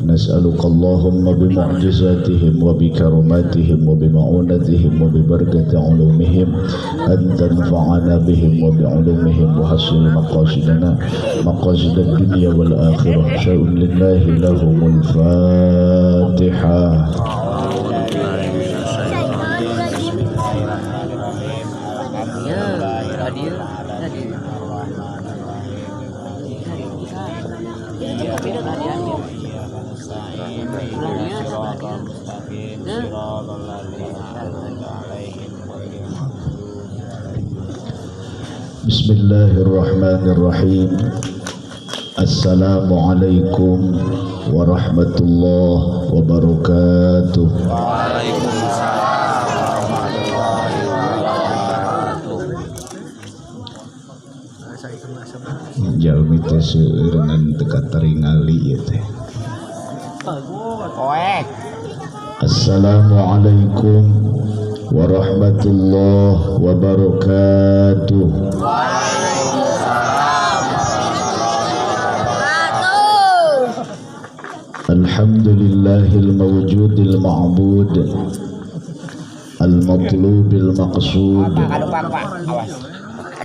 نسألك اللهم بمعجزاتهم وبكراماتهم وبمعونتهم وببركة علومهم أن تنفعنا بهم وبعلومهم وحصل مقاصدنا مقاصد الدنيا والآخرة. شيء لله لهم الفاتحة. Bismillahirrahmanirrahim. Assalamualaikum warahmatullahi wabarakatuh. Waalaikumsalam warahmatullahi wabarakatuh. Jalmi teh seueureun teu kataringali ieu teh. Assalamualaikum warahmatullahi wabarakatuh. Waalaikumsalam warahmatullahi wabarakatuh. Alhamdulillahil mawjudil ma'bud al-matlubil maqsud.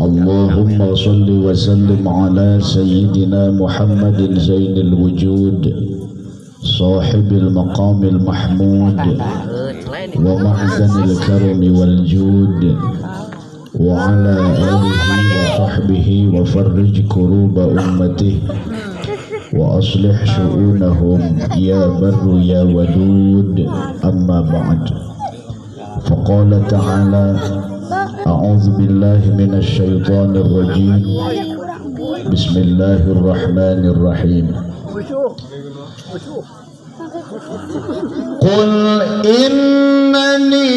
Allahumma salli wa sallim ala sayyidina Muhammadin zainil wujud sahibil maqamil mahmud wa ma'danil karami wal jud wa ala alihi wa sahbihi wa farrij kuruba ummatihi wa aslih syu'unahum ya barru ya wadud. Amma ba'd. Faqala ta'ala a'udzu billahi minasy syaithanir rajim. Bismillahirrahmanirrahim. Qul innani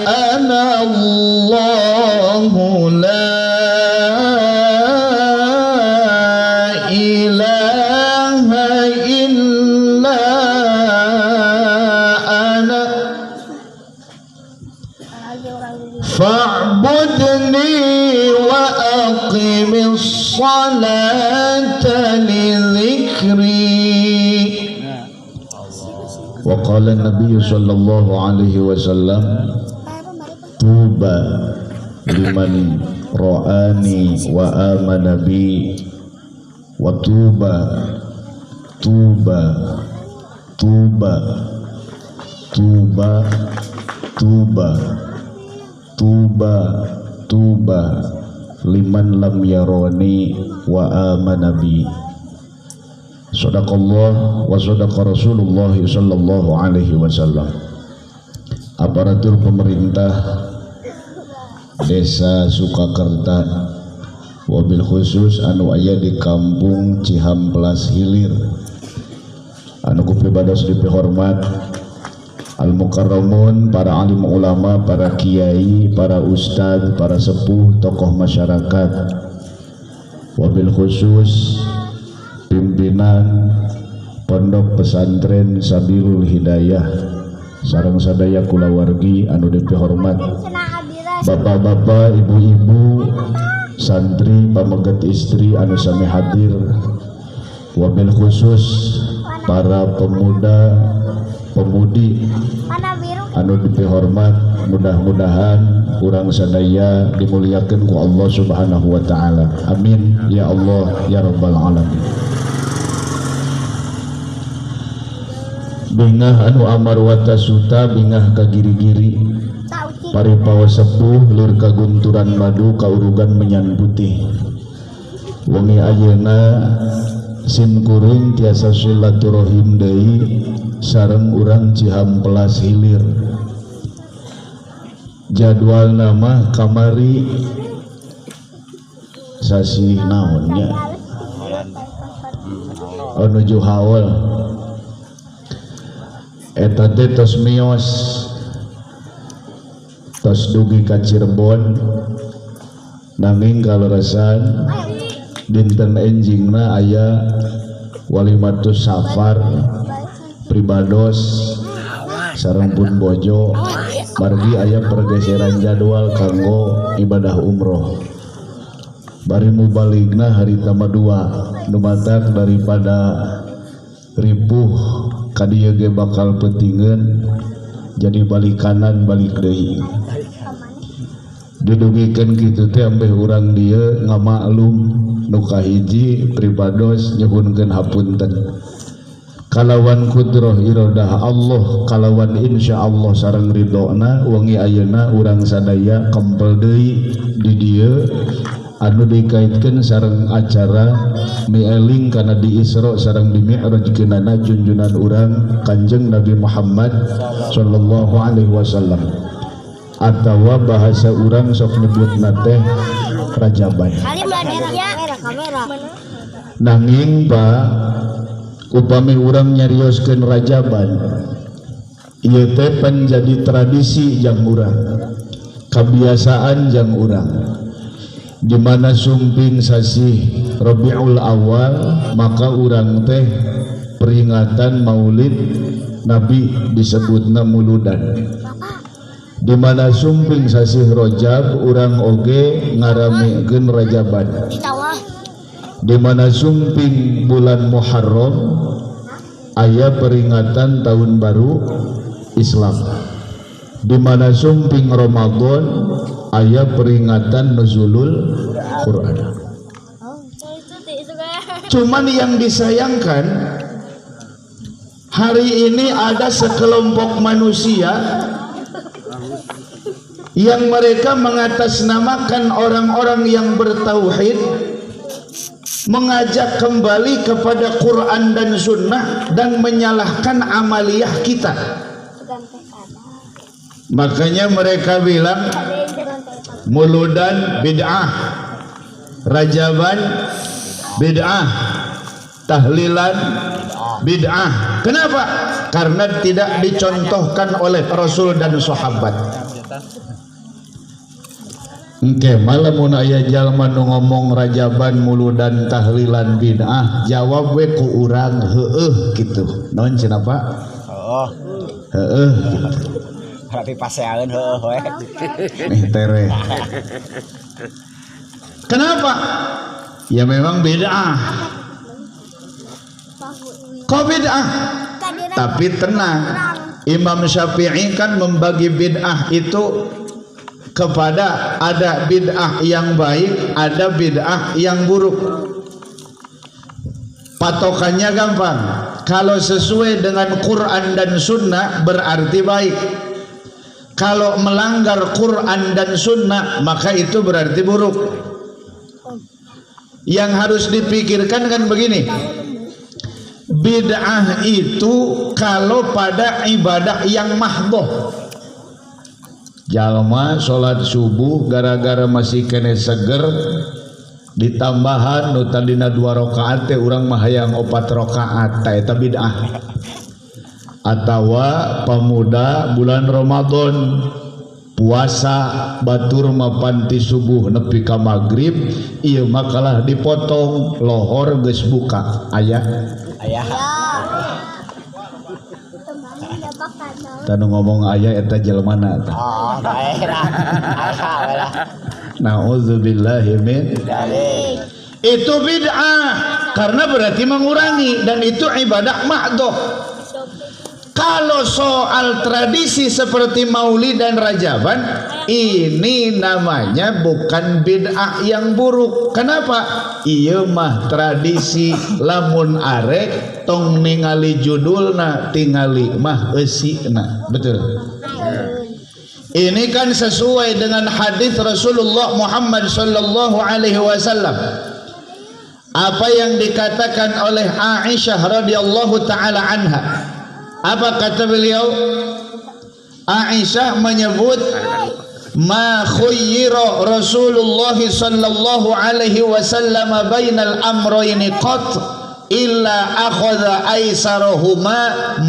ana Allahu la ilaha illa ana fa'budni wa aqimis salata li dzikri. Wa qala an-nabiy sallallahu alaihi wasallam tuba liman ra'ani wa amana bi wa tuba tuba tuba tuba tuba tuba tuba liman lam yarani wa amana bi. Sadaqallah wa sadaqa Rasulullah sallallahu alaihi wasallam. Aparatur pemerintah Desa Sukakerta wabil khusus anu aya di kampung Cihampelas Hilir, anu ku pribados dipihormat al mukarramun, para alim ulama, para kiai, para ustadz, para sepuh, tokoh masyarakat, wabil khusus pimpinan Pondok Pesantren Sabilul Hidayah sareng sadaya kulawargi anu dipihormat, bapak-bapak, ibu-ibu, santri, pameget istri anu sami hadir, wabil khusus para pemuda pemudi anu dipihormat, mudah-mudahan urang sadaya dimuliakeun ku Allah Subhanahu wa taala. Amin ya Allah ya rabbal alamin. Bingah anu amarwata suta bingah ka giri-giri paripawa sepuh lir kagunturan madu kaurugan menyan putih. Wengi ayeuna sim kuring tiasa silaturahim deui sareng urang Cihampelas Hilir. Jadwal nama kamari sasih naonnya menuju haul eta teh tos mios tos dugi ka Cirebon, nanging kaleresan dinten enjingna aya walimatus safar pribados sareng pun bojo margi aya pergeseran jadwal kanggo ibadah umroh. Bari mubaligna harita mah dua nu matak daripada ripuh ka dieu ge bakal peutingeun jadi balik kanan balik deui. Didugikeun kitu teh ambeh urang dieu ngamaklum. Nu kahiji pribados nyuhunkeun hapunten kalawan kudroh iradah Allah, kalawan insyaallah sareng ridona wengi ayeuna urang sadaya kempel deui di dieu anu dikaitkeun sareng acara mieling kana di Isra sareng di Mi'rajkeunana junjunan urang Kanjeng Nabi Muhammad sallallahu alaihi wasallam, atawa bahasa urang sok nyebutna teh rajaban. Nanging Pak, upami urang nyarioskeun rajaban ieu teh pan jadi tradisi jang urang, kebiasaan jang urang, di mana sumping sasih Rabiul Awal maka urang teh peringatan Maulid Nabi disebutna muludan. Di mana sumping sasih Rajab urang oge ngaramekeun rajaban. Di mana sumping bulan Muharram aya peringatan tahun baru Islam. Di mana sumping Ramadan aya peringatan nuzulul Quran. Cuman yang disayangkan hari ini ada sekelompok manusia yang mereka mengatasnamakan orang-orang yang bertauhid, mengajak kembali kepada Quran dan Sunnah dan menyalahkan amaliyah kita. Makanya mereka bilang muludan bid'ah, rajaban bid'ah, tahlilan bid'ah. Kenapa? Karena tidak dicontohkan oleh Rasul dan sahabat. Engke malam mun aya jalma nu ngomong rajaban muludan tahlilan bid'ah, jawab we ku urang heueuh kitu. Naon cenah Pak? Heeh. Heueuh kitu. Tapi paseaeun heueuh we. Nih tereh. Kenapa? Ya memang bid'ah. Kok bid'ah? Tapi tenang, Imam Syafi'i kan membagi bid'ah itu kepada ada bid'ah yang baik, ada bid'ah yang buruk. Patokannya gampang. Kalau sesuai dengan Quran dan Sunnah berarti baik. Kalau melanggar Quran dan Sunnah maka itu berarti buruk. Yang harus dipikirkan kan begini. Bid'ah itu kalau pada ibadah yang mahdhah. Jalma salat subuh gara-gara masih kene seger ditambahan nu tadina 2 rakaat teh urang mah hayang 4 rakaat, ta eta bid'ah. Atawa pemuda bulan Ramadan puasa batur mapan ti subuh nepi ka magrib, ieu mah kalah dipotong lohor geus buka aya. Aya. Tanu ngomong aya eta jelmana tah. Oh, bae lah. Alhamdulillah. Nauzubillahi min dzalik. Itu bid'ah karena berarti mengurangi dan itu ibadah mahdhah. Kalau soal tradisi seperti Maulid dan Rajaban, ini namanya bukan bid'ah yang buruk. Kenapa? Ieu mah tradisi, lamun arek tong ningali judulna, tingali mah eusina. Betul. Ini kan sesuai dengan hadis Rasulullah Muhammad sallallahu alaihi wasallam. Apa yang dikatakan oleh Aisyah radhiyallahu taala anha. Apa kata beliau? Aisyah menyebut ma khuyyira Rasulullah sallallahu alaihi wasallam bainal amrayni qat illa akhadha aisarahuma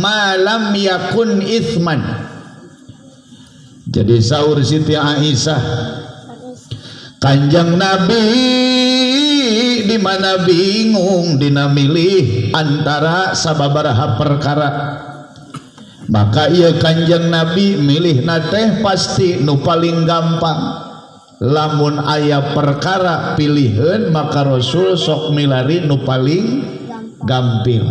ma lam yakun ithman. Jadi saur Siti Aisyah, Kanjeng Nabi di mana bingung dina milih antara sababaraha perkara. Maka ieu Kanjeng Nabi milih teh pasti nu paling gampang. Lamun aya perkara pilihan maka Rasul sok milari nu paling gampil.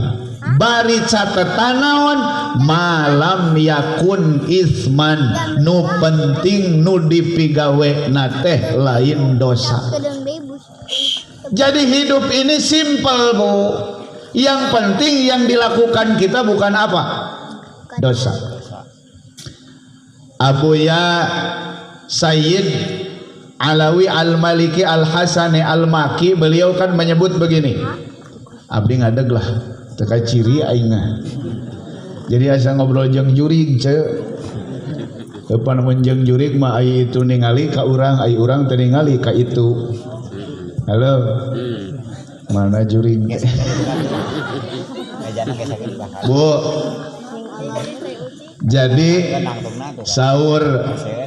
Bari catetan naon malam yakun isman, nu penting nu dipigawe na teh lain dosa. Jadi hidup ini simple, Bu. Yang penting yang dilakukan kita bukan apa? Dosa. Abuya Sayyid Alawi Al-Maliki Al-Hasani Al-Maki, beliau kan menyebut begini. Abdi ngadeg lah, teka ciri aing. Jadi asa ngobrol jeung jurig ceu. Eupan mun jeung jurig mah ai itu ningali ka urang, ai urang teu ningali ka itu. Halo. Mana jurig? Bu. Jadi saur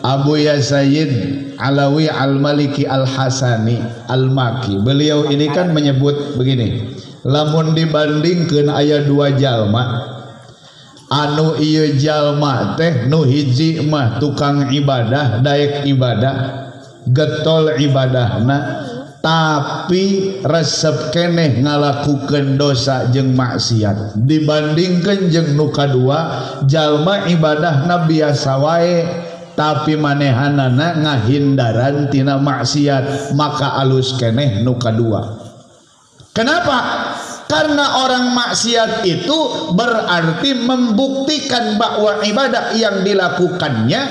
Abuya Sayyid Alawi Al-Maliki Al-Hasani Al-Maki, beliau ini kan menyebut begini, lamun dibandingkeun aya dua jalma, anu ieu jalma teh nu hiji mah tukang ibadah, daek ibadah, getol ibadahna, tapi resep keneh ngalakukeun dosa jeung maksiat. Dibandingkeun jeung nu kadua jalma ibadahna biasa wae tapi manehanana ngahindaran tina maksiat, maka alus keneh nu kadua. Kenapa? Karena orang maksiat itu berarti membuktikan bahwa ibadah yang dilakukannya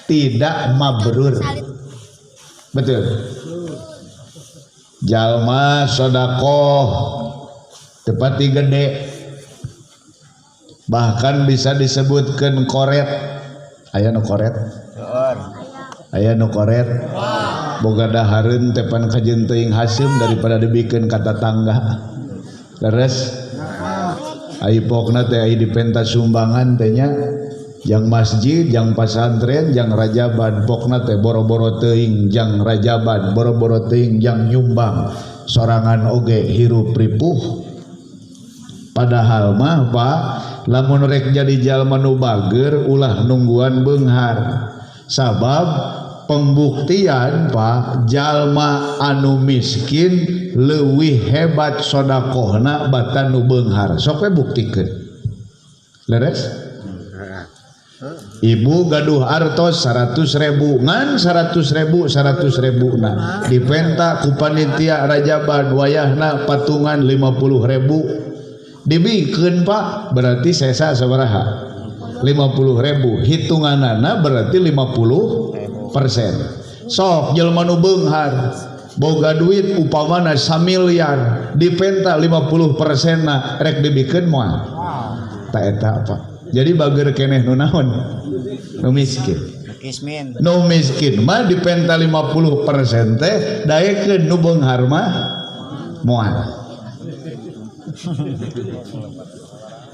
tidak mabrur. Betul. Jalma sodakoh tepati gede, bahkan bisa disebutkan koret. Aya nu koret, aya nu koret, boga dahareun tepan kajeun teuing haseum daripada dibikeun ka tatangga. Leres ai pokna teh ai dipenta sumbangan teh nya, jang masjid, jang pasantren, jang rajaban, pokna teh boro-boro teuing jang rajaban, boro-boro teuing jang nyumbang, sorangan oge hirup ripuh. Padahal mah Pak, lamun rek jadi jalma nu bager ulah nungguan beunghar. Sabab pembuktian Pak, jalma anu miskin leuwih hebat sodakohna batan nu beunghar. Sok we buktikeun. Leres? Ibu gaduh artos 100.000 ngan 100.000 100.000 na dipenta ku panitia rajaban wayahna patungan 50.000 dibikeun Pak, berarti sesa sabaraha? 50.000, hitunganana berarti 50%. Sok jelema nu beunghar boga duit upamana samiliar dipenta 50% na rek dibikeun moal? Ta eta Pak. Jadi bager keneh nu naon? Nu miskin. Nu miskin mah dipenta 50% teh daekeun nu beunghar mah moal.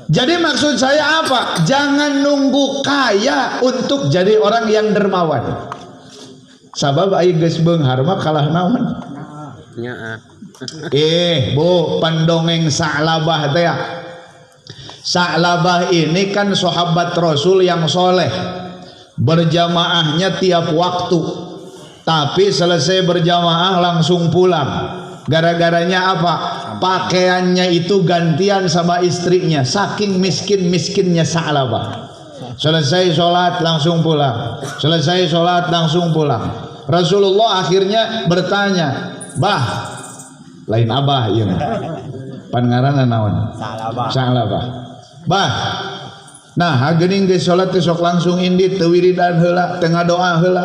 Jadi maksud saya apa? Jangan nunggu kaya untuk jadi orang yang dermawan. Sabab ai geus beunghar mah kalah naon? Bu, pandongeng Sa'labah teh. Sa'labah ini kan sahabat Rasul yang soleh, berjamaahnya tiap waktu, tapi selesai berjamaah langsung pulang. Gara-garanya apa? Pakaiannya itu gantian sama istrinya, saking miskin-miskinnya Sa'labah. Selesai sholat langsung pulang, selesai sholat langsung pulang. Rasulullah akhirnya bertanya, "Bah, lain abah ieu mah. Pan ngaranna naon?" Sa'labah. Sa'labah. Bah, nah geuning geus salat teh sok langsung indit, teu wiridan heula, teu ngadoa heula.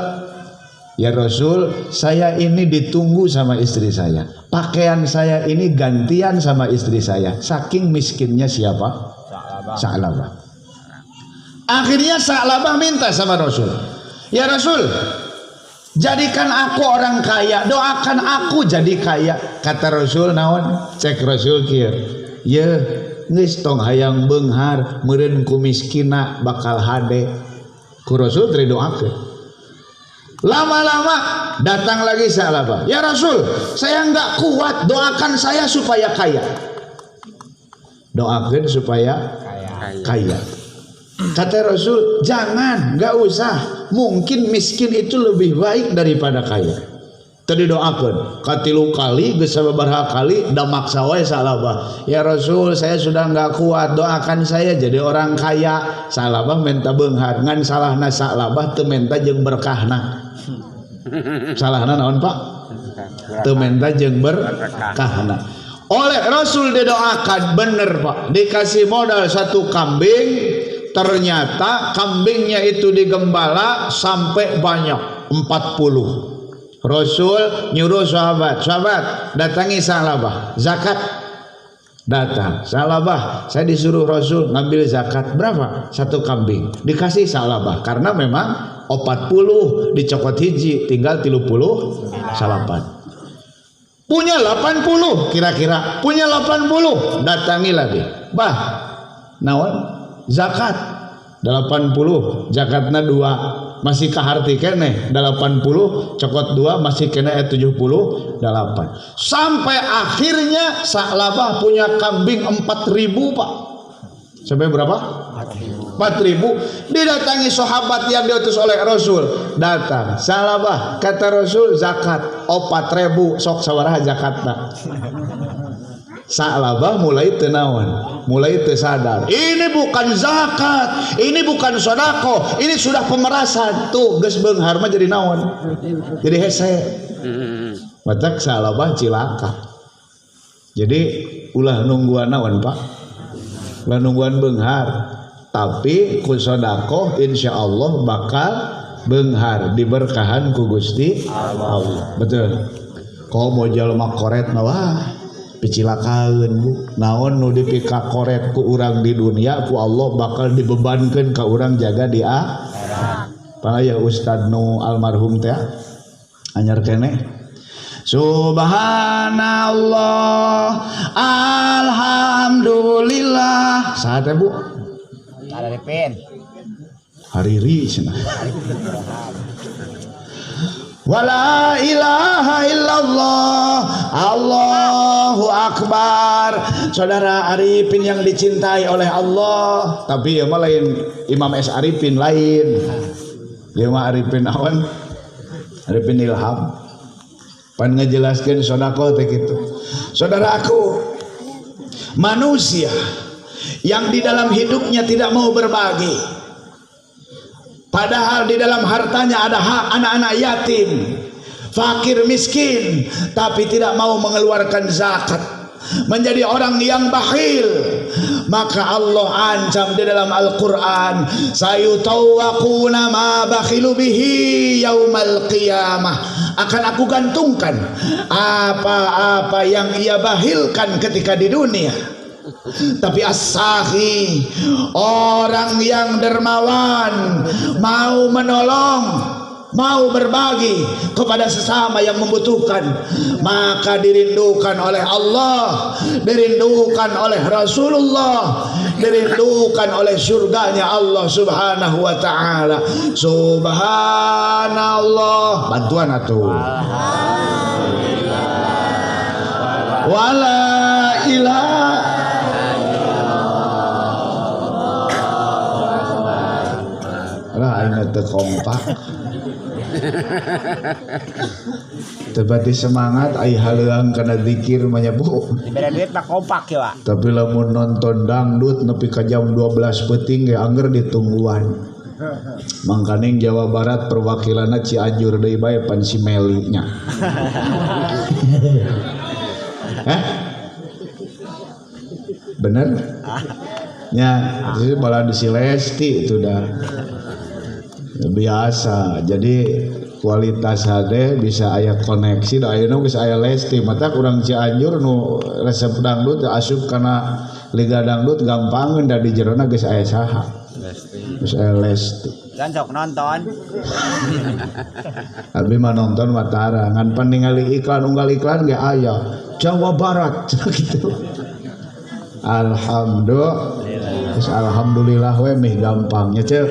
Ya Rasul, saya ini ditunggu sama istri saya. Pakaian saya ini gantian sama istri saya. Saking miskinnya siapa? Sa'labah. Sa'labah. Akhirnya Sa'labah minta sama Rasul, "Ya Rasul, jadikan aku orang kaya, doakan aku jadi kaya." Kata Rasul naon? Cek Rasul kieu. Ye, geus tong hayang beunghar, meureun ku miskina bakal hade. Ku Rasul teh doakeun. Lama-lama datang lagi Sa'labah. "Ya Rasul, saya enggak kuat, doakan saya supaya kaya." Doakan supaya kaya. Kata Rasul, "Jangan, enggak usah. Mungkin miskin itu lebih baik daripada kaya." Teu didoakeun. Katilu kali geus sababaraha kali da maksa wae Sa'labah. Ya Rasul, saya sudah enggak kuat, doakan saya jadi orang kaya. Sa'labah menta beunghar, ngan salahna Sa'labah teu menta jeung berkahna. Salahna naon, Pak? Teu menta jeung berkahna. Oleh Rasul didoakan bener, Pak. Dikasih modal satu kambing, ternyata kambingnya itu digembala sampai banyak, 40. Rasul nyuruh sahabat, sahabat datangi Sa'labah, zakat. Datang Sa'labah, saya disuruh Rasul ngambil zakat berapa? Satu kambing. Dikasih Sa'labah karena memang 40 dicokot hiji, tinggal 39. Punya 80 kira-kira, punya 80, datangi lagi. Bah, naon? Zakat 80, zakatna 2. Masih kaharti keneh 80 cokot 2 masih kene 78. Sampai akhirnya Sa'labah punya kambing 4.000, Pak. Sampai berapa? 4.000. Didatangi sahabat yang diutus oleh Rasul. Datang Sa'labah, kata Rasul zakat 4.000, sok sabaraha zakatna. Sa'labah mulai tenawan, mulai tersadar. Ini bukan zakat, ini bukan sedekah, ini sudah pemerasan. Tuh geus beunghar mah jadi naon? Jadi hese. Matak Sa'labah cilaka. Jadi ulah nungguan naon, Pak? Ulah nungguan beunghar. Tapi ku sedekah insyaallah bakal beunghar, diberkahan ku Gusti Allah. Betul. Komo jalma koret mah wah picilakaeun, Bu. Naon nu dipikakoret ku urang di dunia ku Allah bakal dibebankeun ka urang jaga di akhirat. Pala ya ustad nu almarhum teh anyar keneh. Subhanallah, alhamdulillah. Saha teh, Bu? Arifin. Hariri cenah. Wala ilaha illallah, Allahu akbar. Saudara Arifin yang dicintai oleh Allah. Tapi ya mah lain Imam S Arifin lain. Dia mah Arifin awan, Arifin Ilham. Pan ngejelaskeun sedekah teh kitu. Saudaraku, manusia yang di dalam hidupnya tidak mau berbagi, padahal di dalam hartanya ada hak anak-anak yatim, fakir miskin, tapi tidak mau mengeluarkan zakat, menjadi orang yang bakhil. Maka Allah ancam di dalam Al-Quran, sayutawwaquna ma bakhilu bihi yaumal qiyamah. Akan aku gantungkan apa-apa yang ia bakhilkan ketika di dunia. Tapi as-sahi, orang yang dermawan, mau menolong, mau berbagi kepada sesama yang membutuhkan, maka dirindukan oleh Allah, dirindukan oleh Rasulullah, dirindukan oleh surganya Allah Subhanahu wa ta'ala. Subhanallah. Bantuan atuh. Wala ilaha. Lah aing teu kompak. Tebati semangat ai haleuang kana zikir mah nya, Bu. Dibere duit mah kompak ya, Pak. Tapi lamun nonton dangdut nepi ka jam 12 peuting ge angger ditungguan. Mangkaning Jawa Barat perwakilanna Cianjur deui bae pan si Meli nya. Hah? Bener? Nya, itu malah di si Lesti itu dah. Biasa. Jadi kualitas HD bisa aya koneksi da ayeuna geus aya Lesti. Mata kurang Cianjur nu resep dangdut asup kana liga dangdut gampangeun da di jerona geus aya saha. Lesti. Geus aya Lesti. Kan sok nonton. Abi mah nonton mah tara, ngan pan ningali iklan unggal iklan ge aya Jawa Barat gitu. Alhamdulillah. Alhamdulillah we mih gampangnya cek.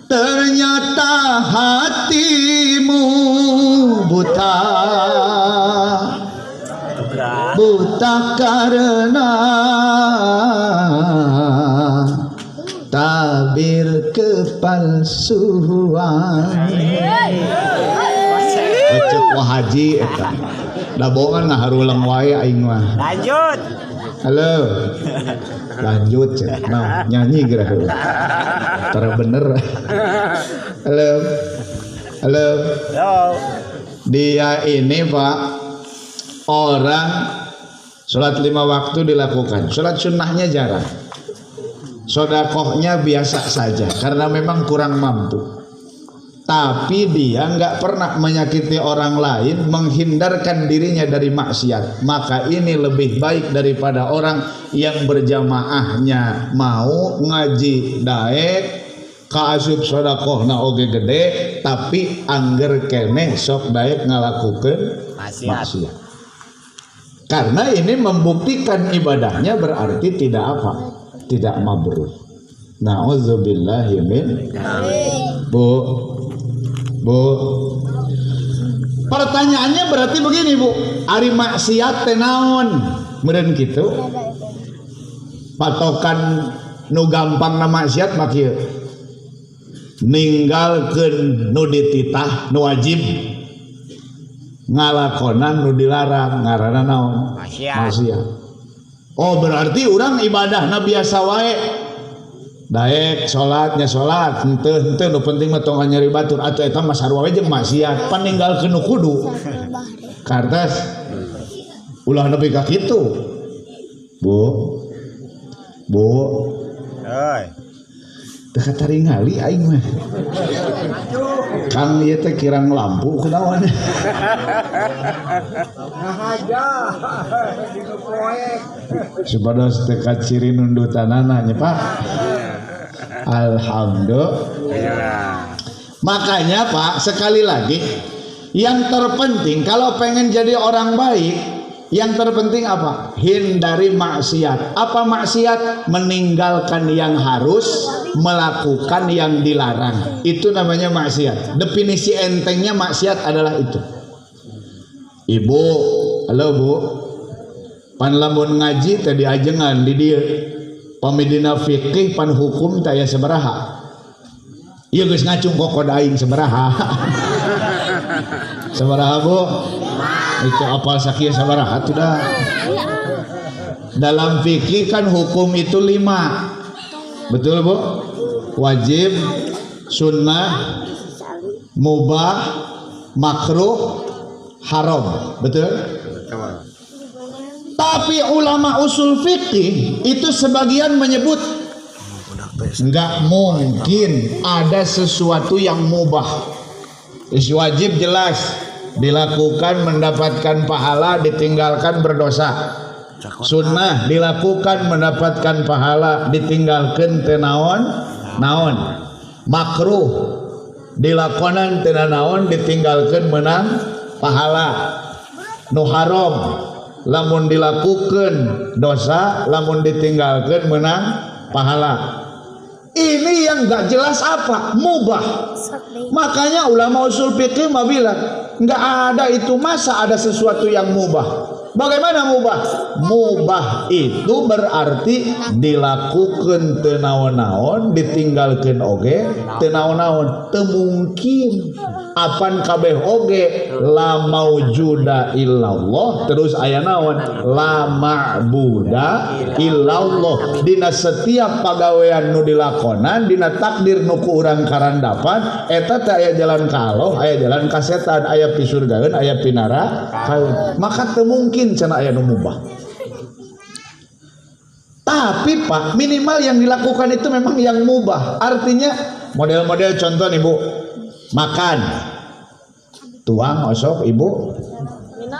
Ternyata hatimu buta, buta karena tabir kepalsuan. Cek Wa Haji eta. Da bohongan ngaharuleng wae aing mah. Lanjut. Halo. Lanjut cek. Nah, nyanyi geura heula. Tara bener. Halo. Halo. Halo. Dia ini Pak, orang sholat 5 waktu dilakukan, sholat sunnahnya jarang, sodakohnya biasa saja karena memang kurang mampu. Tapi dia nggak pernah menyakiti orang lain, menghindarkan dirinya dari maksiat. Maka ini lebih baik daripada orang yang berjamaahnya mau ngaji daek, kaasup sodakohna oge gede, tapi angger keneh sok daek ngalakukeun maksiat. Karena ini membuktikan ibadahnya berarti tidak apa? Tidak mabrur. Na'udzubillahi min. Bu. Bu. Pertanyaannya berarti begini, Bu. Ari maksiat teh naon? Meureun kitu. Patokan nu gampang na maksiat mah kieu. Ninggalkeun nu dititah, nu wajib. Ngalakonan nu dilarang, ngaranna naon? Maksiat. Oh, berarti urang ibadahna biasa wae. Daek salatnya salat, henteu nu penting mah tong nyeri batur atuh eta mah sarua we jeung maksiat, pan ninggalkeun nu kudu. Kartas ulah nepi ka kitu. Bu. Bu. Euy. Teu kataringali aing mah. Kang ieu teh kirang lampu kunaon. Ngahaja dinu proyek. Supados teu kaciri nundutanana nya Pak. Alhamdulillah. Makanya Pak, sekali lagi yang terpenting kalau pengen jadi orang baik, yang terpenting apa? Hindari maksiat. Apa maksiat? Meninggalkan yang harus, melakukan yang dilarang. Itu namanya maksiat. Definisi entengnya maksiat adalah itu. Ibu, halo Bu. Pan lamun ngaji teh diajengan di dieu. Pamidina fikih pan hukum teh aya sabaraha? Ieu geus ngacung kokod aing sabaraha. Sabaraha Bu? Itu apal sakieu sabaraha tuh dah. Dalam fikih kan hukum itu 5. Betul Bu? Wajib, sunnah, mubah, makruh, haram. Betul? Betul. Tapi ulama usul fikih itu sebagian menyebut nggak mungkin ada sesuatu yang mubah. Wajib jelas dilakukan mendapatkan pahala, ditinggalkan berdosa. Sunnah dilakukan mendapatkan pahala, ditinggalkan teu naon naon. Makruh dilakonan teu naon, ditinggalkan menang pahala. Nu haram lamun dilakukan dosa, lamun ditinggalkan menang pahala. Ini yang nggak jelas apa? Mubah. Makanya ulama usul fikih mah bilang nggak ada itu, masa ada sesuatu yang mubah. Bagaimana mubah? Mubah itu berarti dilakukan teu naon-naon, ditinggalkan oge teu naon-naon. Teu mungkin. Apan kabeh oge la maujuda illallah, terus aya naon? La ma'buda illallah. Dina setiap pagawean nu dilakonan, dina takdir nu ku urang karandapan, eta teh aya jalan ka Allah, aya jalan ka setan, aya pisurgaeun, aya pinarakaeun. Maka teu mungkin cenah aya nu mubah. Tapi Pak, minimal yang dilakukan itu memang yang mubah. Artinya model-model contoh nih Bu, makan tuang osok ibu,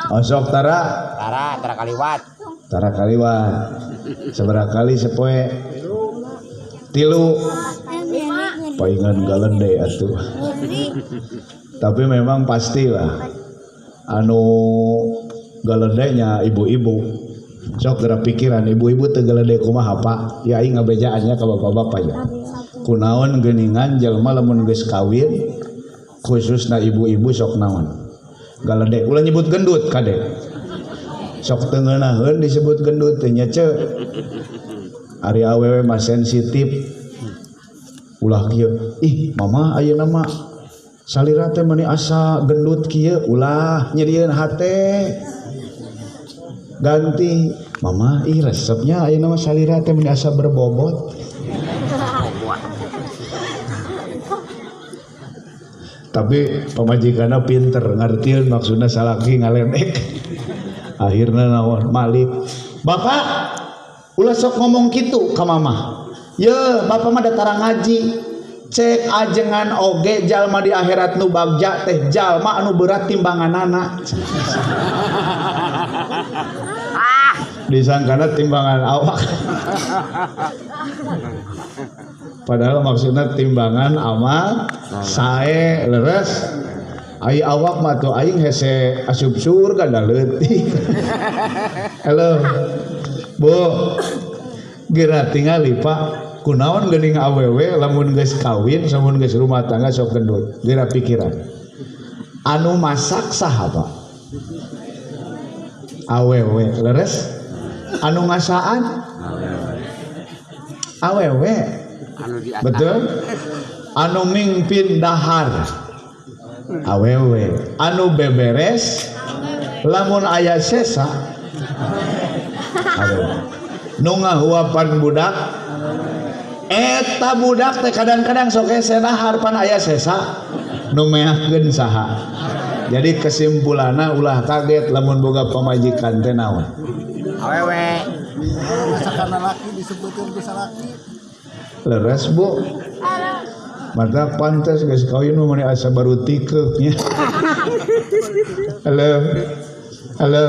osok tara tara kaliwat, tara kaliwat seberapa kali sepoe tilu paingan galende atuh. Tapi memang pastilah anu galedenya ibu-ibu sok gerak pikiran ibu-ibu teu galede kumaha Pak, ya aing ngabejaannya ka bapak-bapak ya. Kunaon geuningan jelema lamun geus kawin khususna ibu-ibu sok naon galede, ulah nyebut gendut kade sok teu ngeunaheun disebut gendut teh nya ceu. Ari awewe mah sensitif ulah kieu, ih mama ayeuna mah Salira teh meni asa gendut kieu ulah nyerieun hate. Ganti, mama ih resepnya ayeuna mah salira teh meni asa berbobot. Tapi pamajikanna pinter ngartieun maksudna salaki ngaledek. Akhirna naon malik. Bapak ulah sok ngomong kitu ka mama. Ye, bapak mah datara ngaji. Cek ajengan oge jalma di akhirat nu bagja teh jalma anu berat timbanganana. Disangkana timbangan awak. Padahal maksudnya timbangan amal sae leres. Ai awak mah tuh aing hese asup surga da leutik. Halo. Bu. Geura tingali Pak, kunaon geuning awewe lamun geus kawin, lamun geus rumah tangga sok gendut. Geura pikiran. Anu masak saha Pak? Awewe leres. Anu ngasaan? Awewe. Betul? Anu mingpin dahar awewe, anu beberes lamun aya sesa awewe, nu ngahuapan budak eta budak teh kadang-kadang sok hese dahar pan aya sesa nu meakeun saha. Jadi kesimpulanna ulah kaget lamun boga pamajikan teh naon awewe. Masakan laki disebutkeun ku salaki. Leres Bu. Mata pantas geus kawin mah meni asa baru tikeuk nya. Halo. Halo.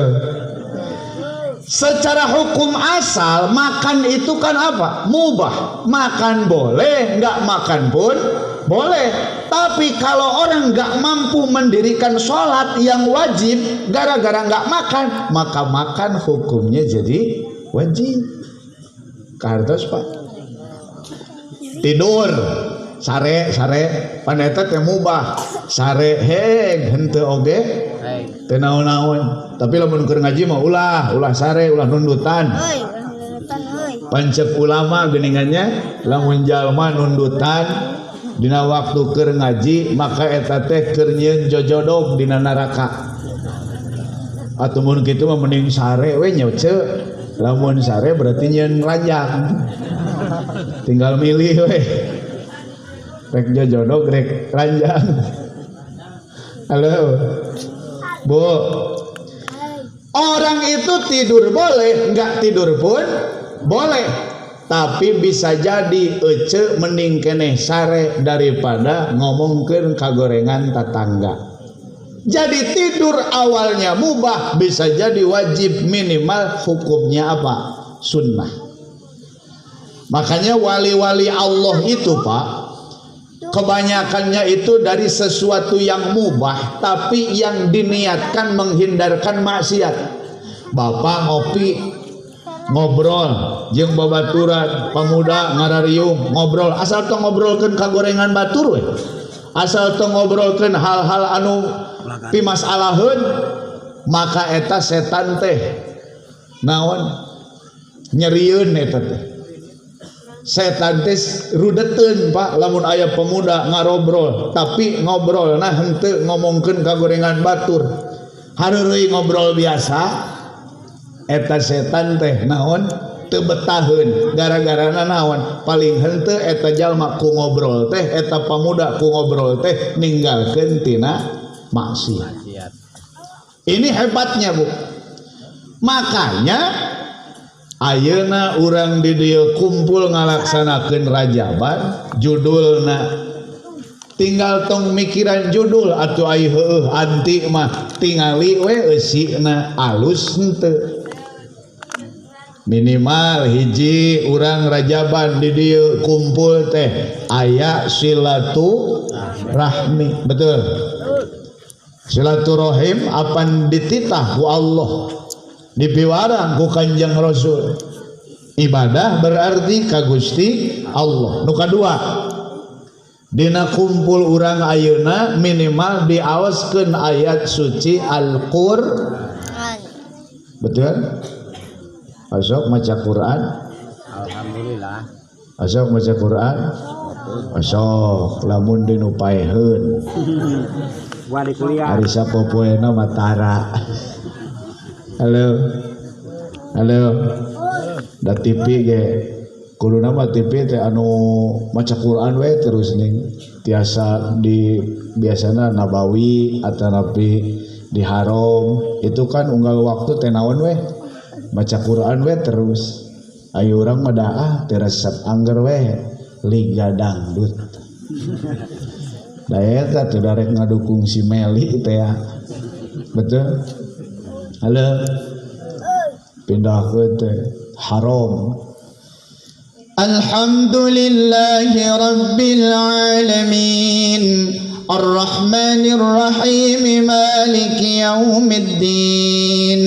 Secara hukum asal makan itu kan apa? Mubah. Makan boleh, enggak makan pun boleh. Tapi kalau orang enggak mampu mendirikan sholat yang wajib gara-gara enggak makan, maka makan hukumnya jadi wajib. Kahartos Pak. Tidur sare sare paneta teh mubah sare heg henteu oge teu naon-naon. Tapi lamun keur ngaji mah ulah ulah sare ulah nundutan. Pancep ulama geuningannya lamun jalma nundutan dina waktu keur ngaji maka eta teh keur nyieun jojodog dina neraka. Atuh mun kitu mah mending sare we nya ceu. Lamun sare berarti nyieun ranjang. Tinggal milih we. Rek jojodog rek ranjang. Halo. Bu. Orang itu tidur boleh, enggak tidur pun boleh. Tapi bisa jadi ece mending keneh sare daripada ngomongkeun kagorengan tetangga. Jadi tidur awalnya mubah bisa jadi wajib, minimal hukumnya apa? Sunnah. Makanya wali-wali Allah itu Pak, kebanyakannya itu dari sesuatu yang mubah tapi yang diniatkan menghindarkan maksiat. Bapak ngopi ngobrol jeung babaturan pemuda ngarariung ngobrol, asal tong ngobrolkeun kagorengan batur we. Asal tong ngobrolkeun hal-hal anu pimasalaheun, maka eta setan teh naon nyerieun eta teh. Setan teh rudeteun Pak lamun aya pemuda ngarobrol tapi ngobrolna henteu ngomongkeun kagorengan batur. Hareureuy ngobrol biasa eta setan teh naon teu betaheun gara-garana naon paling henteu eta jalma ku ngobrol teh eta pamuda ku ngobrol teh ninggalkeun tina maksiat. Ini hebatnya Bu. Makanya ayeuna urang di dieu kumpul ngalaksanakeun rajaban judulna tinggal tong mikiran judul atuh ai heueuh anti mah tingali we eusina alus henteu. Minimal hiji urang rajaban di dieu kumpul teh aya silaturahmi, betul. Silaturahim apan dititah ku Allah, dipiwarang ku Kanjeng Rasul. Ibadah berarti ka Gusti Allah. Nu kadua, dina kumpul urang ayeuna minimal diawaskeun ayat suci Al-Qur'an. Betul? Asok maca Quran. Alhamdulillah. Asok maca Quran. Sok lamun dinu paeheun. Wali kuliah. Ari sapopoena mah tara. Halo. Halo. Da TV ge kuduna mah TV teh anu maca Quran we terus ning tiasa di biasana Nabawi atanapi di Haram itu kan unggal waktu teh naon we maca Quran we terus. Ayo urang mah daah teu resep angger we liga dangdut. Da eta teh darek ngadukung si Meli teh ya. Betul? Halo. Pindah ke teh Haram. Alhamdulillahi rabbil alamin arrahmanir rahim maliki yaumiddin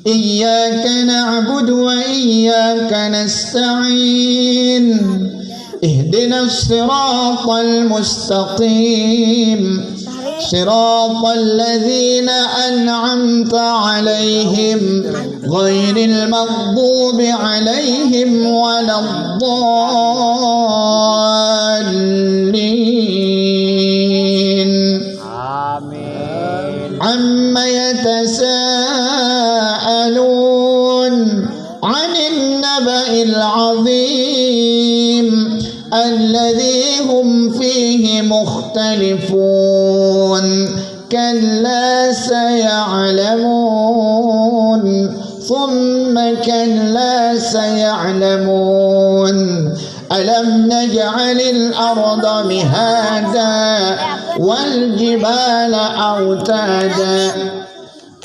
iyyaka na'budu wa iyyaka nasta'in ihdinas siratal mustaqim siratal ladzina an'amta 'alaihim ghairil maghdubi 'alaihim waladdallin. Amin. Amma yatasaalun 'anil naba'il 'azim alladzi hum fihi mukhtalifun kalla saya'lamun thumma kalla saya'lamun alam naj'alil arda mihada wal jibala autada.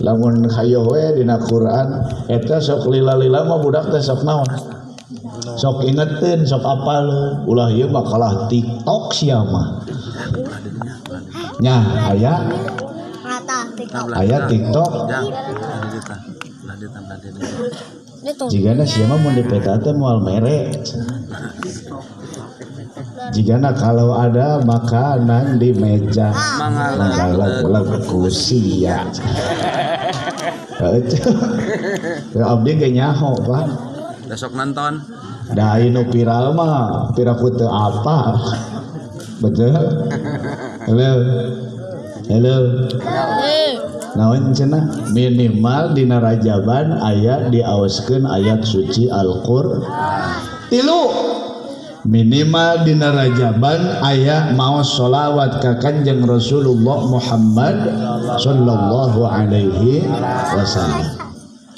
Lamun hayoh we dina Quran eta sok lila-lila mah budak teh sok naon? Sok ingetin, sok apal, ulah ieu mah kalah TikTok sia mah. Nya aya aya TikTok. Jigana sia mah mun dipeta teh moal mere. Jigana kalau ada makanan di meja manggaleg-leg ku sia. Abdi ge nyaho, Pak. Besok nonton. Da anu viral mah piraku teu apa. Betul? Halo. Halo. Naon cenah? Minimal dina Rajaban aya diaoskeun ayat suci Al-Qur'an. Tilu. Minimal dina Rajaban aya maos sholawat ka Kanjeng Rasulullah Muhammad sallallahu alaihi wasallam.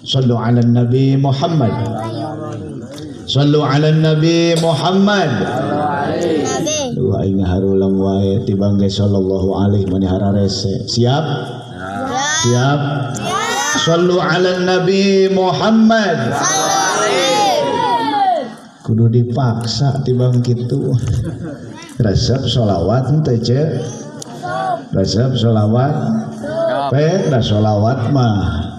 Sallu ala Nabi Muhammad. Sallu ala Nabi Muhammad. Duh aing harulang wae tibang ge sallallahu alaihi mani hararese. Siap? Siap? Sallu ala Nabi Muhammad. Kudu dipaksa tibang kitu. Resep sholawat teh ce. Resep sholawat. Pe da sholawat mah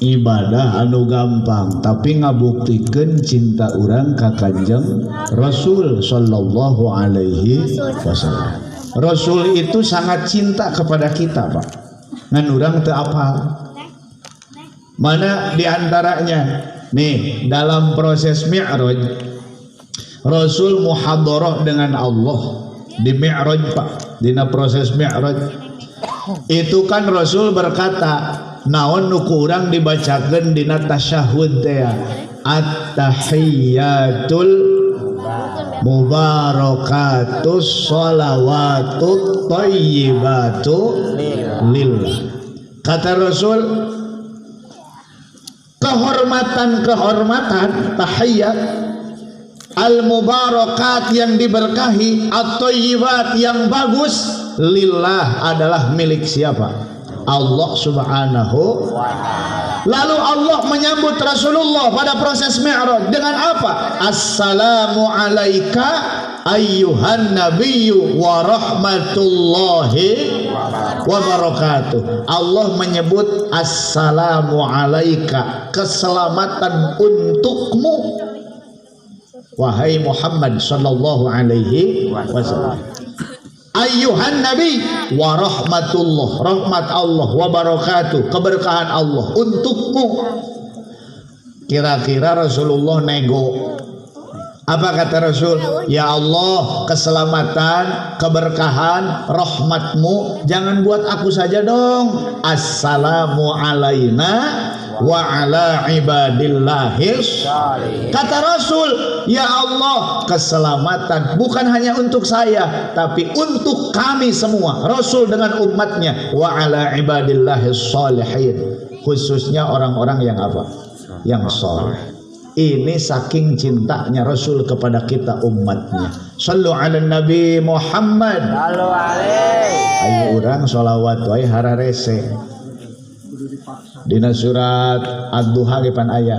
ibadah anu gampang tapi ngabuktikeun cinta urang ka Kanjeng Rasul sallallahu alaihi wasallam. Rasul itu sangat cinta kepada kita, Pak. Ngan urang teu apal. Mana diantaranya? Nih, dalam proses Mi'raj Rasul muhadharah dengan Allah di Mi'raj, Pak. Dina proses Mi'raj itu kan Rasul berkata, naon nu ku urang dibacakeun dina tasyahud teh at-tahiyyatul mubarakatus sholawatut thayyibatu lillah. Kata Rasul, kehormatan-kehormatan tahiyyat al-mubarakat yang diberkahi, at-thayyibat yang bagus, lillah adalah milik siapa? Allah Subhanahu wa ta'ala. Lalu Allah menyambut Rasulullah pada proses Mi'raj dengan apa? Assalamu alaika ayyuhan nabiyyu wa rahmatullahi wa barakatuh. Allah menyebut assalamu alaika, keselamatan untukmu wahai Muhammad sallallahu alaihi wasallam. Ayyuhan nabi wa rahmatullah, rahmat Allah, wa barakatuh, keberkahan Allah untukmu. Kira-kira Rasulullah nego Apa kata Rasul? Ya Allah, keselamatan, keberkahan, rahmatmu jangan buat aku saja dong. Assalamu alaina wa ala ibadillahis. Kata Rasul, ya Allah, keselamatan bukan hanya untuk saya, tapi untuk kami semua. Rasul dengan umatnya, wa ala ibadillahis sholihin, khususnya orang-orang yang apa? Yang soleh. Ini saking cintanya Rasul kepada kita umatnya. Sallu ala Nabi Muhammad. Sallu alaihi. Ayo urang sholawat wae hararese. Dina surat Ad-Duha ge pan aya.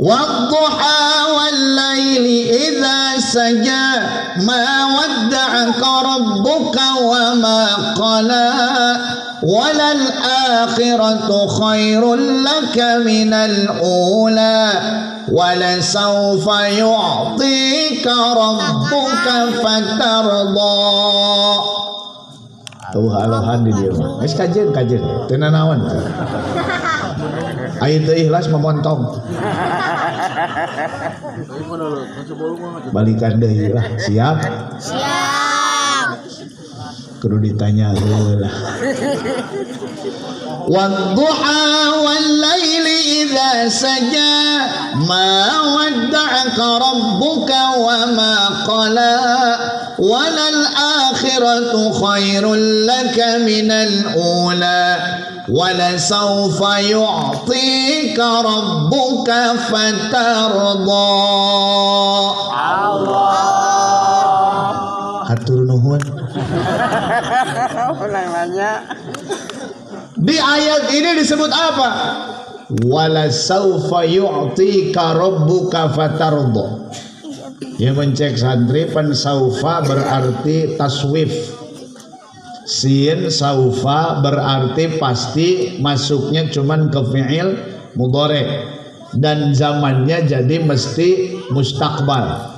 Wadduha wal laili idza saja ma wadda'aka rabbuka wa ma qala walal akhiratu khairul laka minal ula walasawfa yu'tika rabbuka fatarda. Tuh alohan di dieu mah. Geus kajeun kajeun teu nanaon. Ayo teu ikhlas memontong. Balikan deui lah, siap? Siap. Kudu ditanya heula. Wadduha wal laili idza saja ma wadda'aka rabbuka wa ma qala walal akhiratu khairul laka minal ula walasawfa yu'tika rabbuka fatarda. Allah. Hatur nuhun. Di ayat ini disebut apa? Walasawfa yu'tika rabbuka fatarda. Ya mencek santri pan saufa berarti taswif. Sin saufa berarti pasti masuknya cuman ke fi'il mudhari dan zamannya jadi mesti mustaqbal.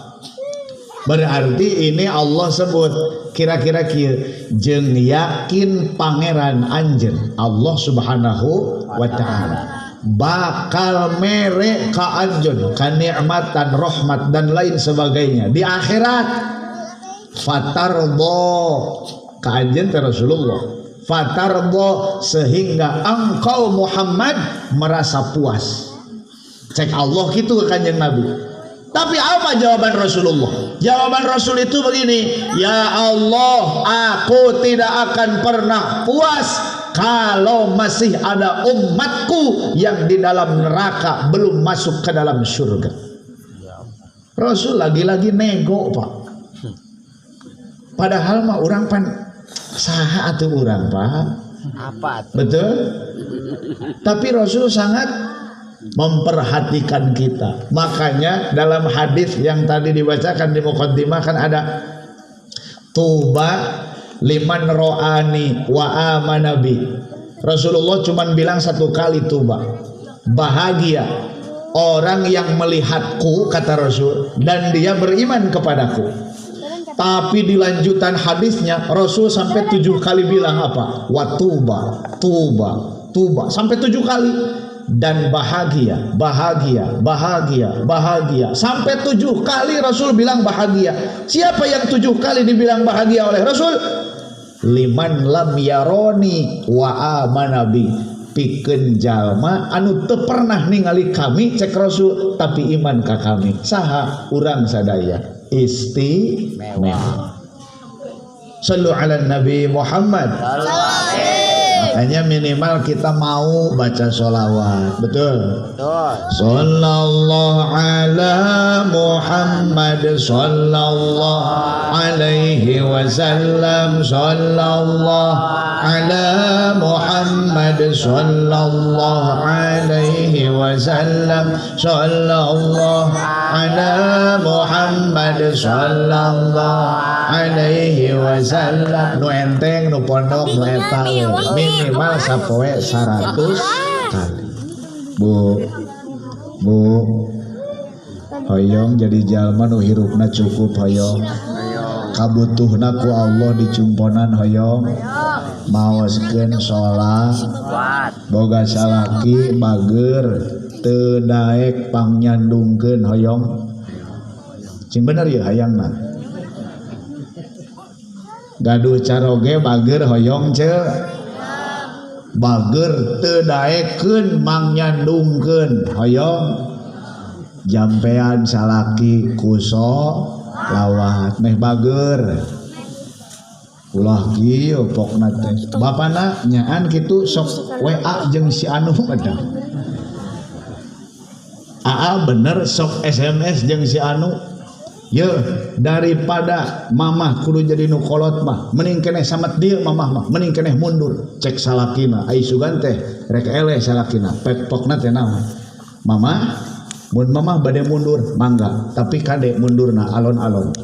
Berarti ini Allah sebut kira-kira kieu jeung yakin pangeran anjeun Allah Subhanahu wa taala bakal mere ka anjeun kanikmatan, rahmat dan lain sebagainya di akhirat. Fatardo ka anjeun teh Rasulullah, fatardo sehingga engkau Muhammad merasa puas. Cek Allah gitu ke Kanjeng Nabi. Tapi apa jawaban Rasulullah? Jawaban Rasul itu begini, ya Allah, aku tidak akan pernah puas kalau masih ada umatku yang di dalam neraka belum masuk ke dalam surga. Rasul lagi-lagi nego, Pak. Padahal mah orang pan saha atuh urang, Pak. Apa atuh? Betul? Tapi Rasul sangat memperhatikan kita. Makanya dalam hadis yang tadi dibacakan di muqaddimah kan ada tuba liman ro'ani wa amana bi. Rasulullah cuman bilang satu kali tuba. Bahagia orang yang melihatku, kata Rasul, dan dia beriman kepadaku. Tapi di lanjutan hadisnya Rasul sampai 7 kali bilang apa? Wa tuba, tuba, tuba, sampai 7 kali. Dan bahagia, bahagia, bahagia, bahagia. Sampai 7 kali Rasul bilang bahagia. Siapa yang 7 kali dibilang bahagia oleh Rasul? Liman lam yaroni wa amana bi. Pikeun jalma anu teu pernah ningali kami, cek Rasul, tapi iman ka kami. Saha urang sadaya istimewa. Sallu ala Nabi Muhammad. Makanya minimal kita mau baca sholawat, betul? Betul. Sallallahu ala Muhammad, sallallahu alaihi wasallam, sallallahu ala Muhammad, sallallahu alaihi wasallam, sallallahu ala Muhammad, sallallahu alaihi wasallam. Nu enteng, nu pondok, nu eta minimal sapoe 100 kali. Bu, bu, hoyong jadi jalma nu hirupna cukup hoyong. Kabutuhna ku Allah dicumponan hoyong. Maoskeun sholat, boga salaki bager, teu daek pangnyandungkeun hoyong. Cing bener ya hayangna. Gaduh caroge bager hoyong ce. Bager teu daekeun mangyandungkeun hoyong jampean salaki ku sholawat meh bager. Ulah kieu pokna teh. Bapana nyaan kitu sok WA jeung si anu eta. Aa bener sok SMS jeung si anu. Ye daripada mamah kudu jadi nu kolot mah mending keneh samet dieu mamah mah mending keneh mundur cek salakina ai sugan teh rek eleh salakina pek pokna teh naon. Mamah mun mamah bade mundur mangga tapi kade mundurna alon-alon.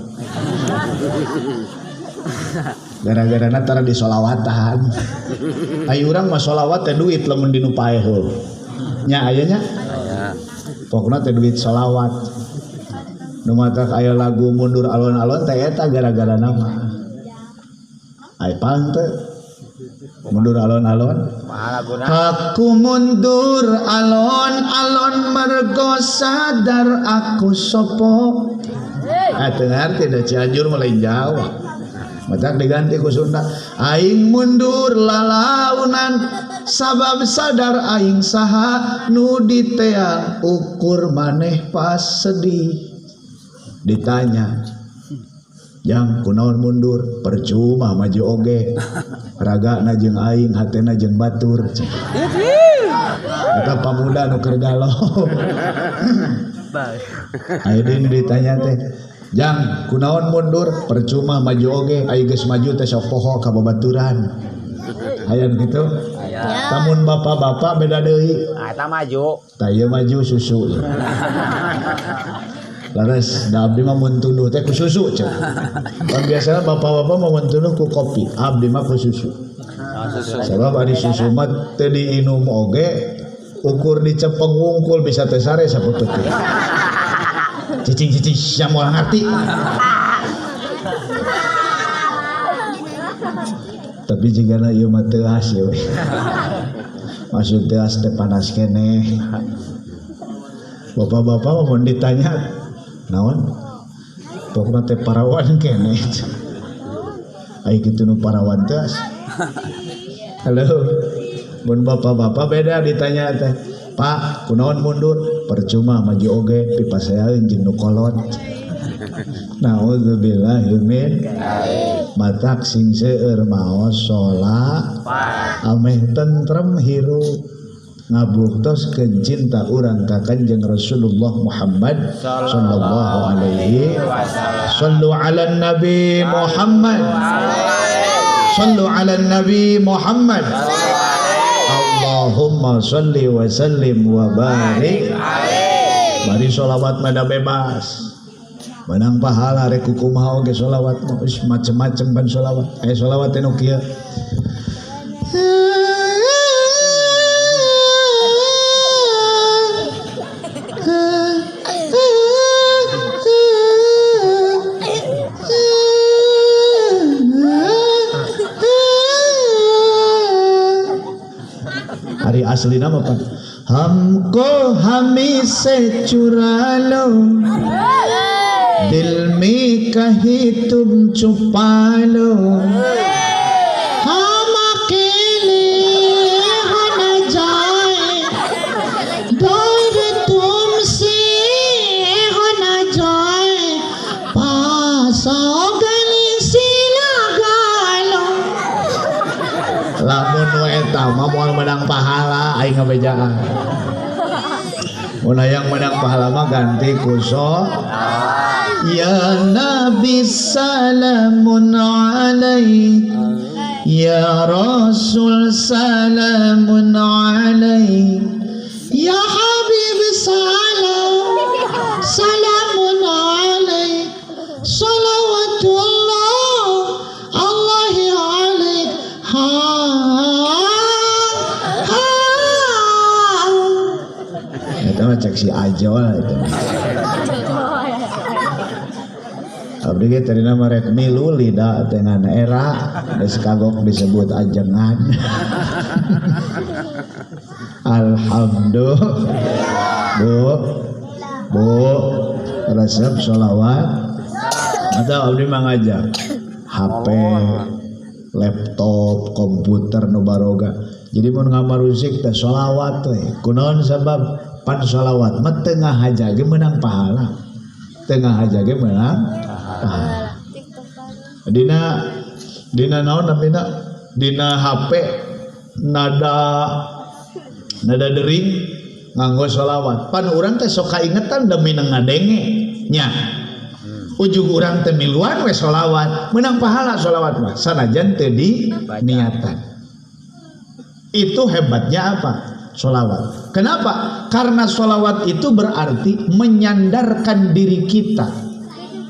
Gara-gara tara disolawatan. Ai urang mah solawat teh duit lamun dinu paeh heul. Nya aya nya? Pokna teh duit solawat. Nu matak aya lagu mundur alon-alon teh eta gara-gara nama. Ai pang teh mundur alon-alon. Aku mundur alon-alon mergo sadar aku sopo. Ah teu ngarti da Cianjur mah lain Jawa. Matak diganti ku Sunda. Aing mundur lalaunan sabab sadar aing saha nu diteang ukur maneh pas sedih. Ditanya, "Jang kunaon mundur? Percuma maju oge. Ragana jeung aing, hatena jeung batur." Eta pamuda nu keur galau. Ayeuna ditanya teh, "Jang kunaon mundur? Percuma maju oge, ai geus maju teh sok poho ka babaturan." Aya nu kitu? Tamun bapak-bapak beda deui. Eta maju. Tah ieu maju susu. Laras, da abdi mah mun tunduh teh ku susu cek. Kan biasana bapak-bapak mah mun tunduh ku kopi, abdi mah ku susu. Sabab ari susu mah teu diinum oge, ukur dicepeng wungkul bisa teh sare sapeupeut. Cicing-cicing sia moal ngarti. Tapi jigana ieu mah teuas ieu. Maksud teuas teh panas keneh. Bapak-bapak mah mun ditanya naon? Pokona teh parawan keneh. Ai kitu nu parawan teuas. Halo. Mun bapak-bapak beda ditanya teh. Pak, kunaon mundur? Percuma maju oge pipasean jeung nu kolot. Nauzubillahi min matak sing seueur maos salat ameh tentrem hirup ngabuktoskeun cinta urang ka Kanjeng Rasulullah Muhammad sallallahu alaihi wasallam. Sallu ala nabi Muhammad. Sallu ala nabi Muhammad. Allahumma sholli wa sallim wa barik. Bari sholawat mah bebas. Menang pahala rek kumaha oge sholawat mah geus macem-macem kan sholawat. Sholawat teh nu kieu. Hari asli nama apa? Hamko hami se cura lo, dil mein kahin tum chupa lo, hum akele ho na jaye, dor tumse ho na jaye, paas ao gale se laga lo. Lamun nu eta mah moal menang pahala aing ngabejaan. Mun hayang menang pahala mah ganti ku Ya Nabi salamun alaik, Ya Rasul salamun alaik, Ya Habib salam salamun alaik, salawatullah Allahi alaik. Ha ha. Eta mah cek si Ajol eta. Abdi ge tadina mah rek milu lida teh ngan era geus kagok disebut ajengan. Alhamdulillah. Bu. Bu. Resep sholawat atau abdi mah ngajak HP, laptop, komputer nu baroga. Jadi mun ngamarusik teh sholawat we. Kunaon sabab pan sholawat mah teu ngahaja ge meunang pahala. Teu ngahaja ge meunang pahala. Dina naon namina? Dina HP nada dering nganggo sholawat. Pan urang teh sok kaingetan demi ngadenge nya. Ujug urang teh miluan we sholawat, menang pahala sholawat mah sanajan teu di niatan. Itu hebatnya apa? Sholawat. Kenapa? Karena sholawat itu berarti menyandarkan diri kita